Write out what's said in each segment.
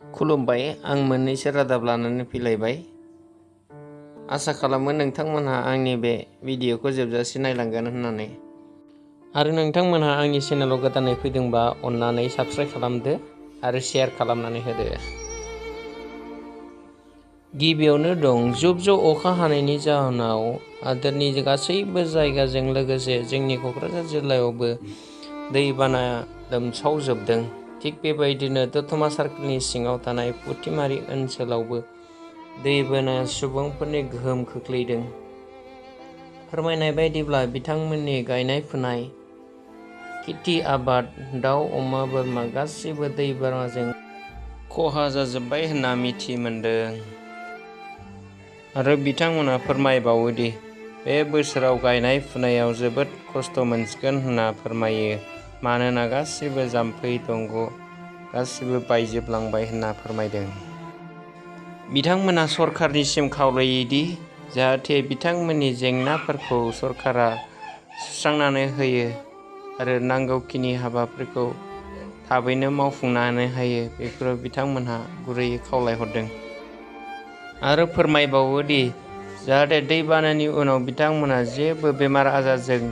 खुलुमबाय, आं मोननैसो रादाब लानानै फैलायबाय। आसा खालामो नोंथांमोनहा आंनि बे भिडिअखौ जोबजासे नायलांगोन होननानै। आरो नोंथांमोनहा आंनि चेनेलाव गोदानै फैदोंबा अन्नानै साबस्क्राइब खालामदो आरो शेयार खालामनानै होदो। गिबियावनो दं जुब जुब अखा हानायनि जाहोनाव हादोरनि गासैबो जायगाजों लोगोसे जोंनि क'क्राझार जिल्लायावबो दैबाना लोमसावजोबदों। थिग बेबायदिनो दतमा सार्केलनि सिङाव थानाय पुथिमारि ओनसोलावबो दैबानाया सुबुंफोरनि गोहोम खोख्लैदों। फोरमायनाय बायदिब्ला बिथांमोननि गायनाय फुनाय, खेथि आबाद, दाउ अमा बोरमा गासैबो दैबानाजों खहा जाजोब्बाय होनना मिथि मोनदों। आरो बिथांमोना फोरमायबावोदि बे बोसोराव गायनाय फुनायाव जोबोद खस्थ' मोनसिगोन होनना फोरमायो। मानोना गासिबो जाम्फै दंग' गासिबो बायजोबलांबाय होनना फोरमायदों। बिथांमोना सरकारनिसिम खावलायोदि जाहाथे बिथांमोननि जेंनाफोरखौ सरकारा सुस्रांनानै होयो आरो नांगौखिनि हाबाफोरखौ थाबैनो मावफुंनानै होयो, बेफोराव बिथांमोनहा गुरैयै खावलायहरदों। आरो फोरमायबावोदि जाहाथे दैबानानि उनाव बिथांमोनहा जेबो बेमार आजारजों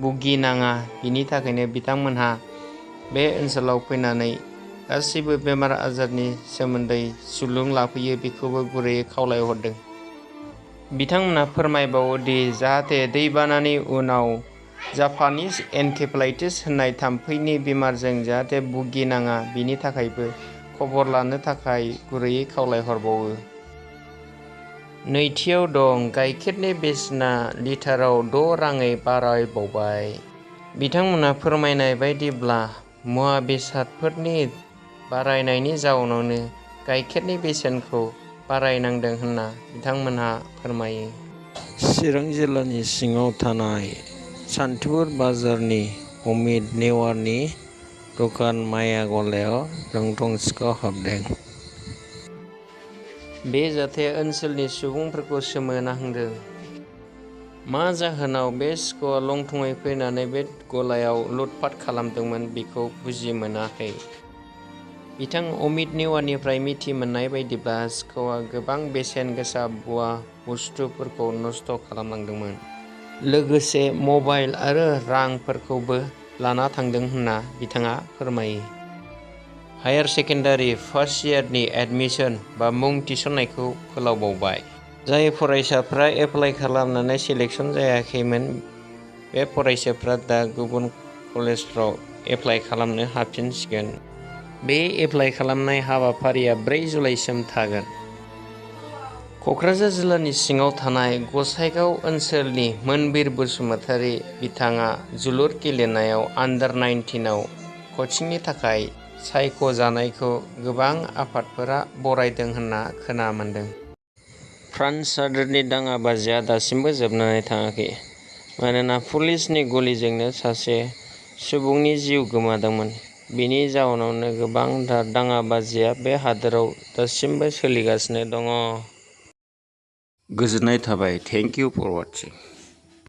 भुगिनाङा, बिनि थाखायनो बिथांमोनहा बे ओनसोलाव फैनानै गासैबो बेमार आजारनि सोमोन्दै सुलुं लाफैयो, बेखौबो गुरैयै खावलायहरदों। बिथांमोना फोरमायबावोदि जाहाथे दैबानानि उनाव जापानिज एनकेफेलाइटिस होननाय थाम्फैनि बेमारजों जाहाथे भुगिनाङा, बिनि थाखायबो खबर लानो थाखाय गुरैयै खावलायहरबावो। नैथियाव दं गाइखेरनि बेसेना लिटाराव 6 राङै बारायबावबाय। बिथांमोना फोरमायनाय बायदिब्ला मुवा बेसादफोरनि बारायनायनि जाउनावनो गाइखेरनि बेसेनखौ बारायनांदों होनना बिथांमोनहा फोरमायो। चिरां जिल्लानि सिङाव थानाय सान्थिपुर बाजारनि अमित नेवारनि दखान माया गलायाव लंथं सिखाव हाबदों। बे जाथाया ओनसोलनि सुबुंफोरखौ सोमोनांदों। मा जाहोनाव बे सिखावआ लंथङै फैनानै बे गलायाव लुटपाट खालामदोंमोन बेखौ बुजि मोनाखै। बिथां अमित नेवारनिफ्राय मिथि मोननाय बायदिब्ला सिखावआ गोबां बेसेन गोसा मुवा बुस्थुफोरखौ नस्थ' खालामलांदोंमोन। लोगोसे मबाइल आरो रांफोरखौबो लाना थांदों होनना बिथाङा फोरमायो। हायार सेकेन्डारि फार्स्ट इयारनि एडमिसन बा मुं थिसननायखौ फोलावबावबाय। जाय फरायसाफ्रा एप्लाइ खालामनानै सिलेकसन जायाखैमोन, बे फरायसाफ्रा दा गुबुन कलेजफ्राव एप्लाइ खालामनो हाबफिनसिगोन। बे एप्लाइ खालामनाय हाबाफारिया 4 जुलाइसिम थागोन। क'क्राझार जिल्लानि सिङाव थानाय गसाइगाव ओनसोलनि मोनबिर बसुमतारी बिथाङा जोलुर गेलेनायाव आन्डार-19 आव कचिंनि थाखाय सायख'जानायखौ गोबां आफादफोरा बरायदों होनना खोना मोनदों। फ्रान्स हादोरनि दाङाबाजिया दासिमबो जोबनानै थाङाखै। मानोना पुलिसनि गुलिजोंनो सासे सुबुंनि जिउ गोमादोंमोन। बेनि जाउनावनो गोबांथार दाङाबाजिया बे हादोराव दासिमबो सोलिगासिनो दङ। गोजोननाय थाबाय। Thank you for वाचिं।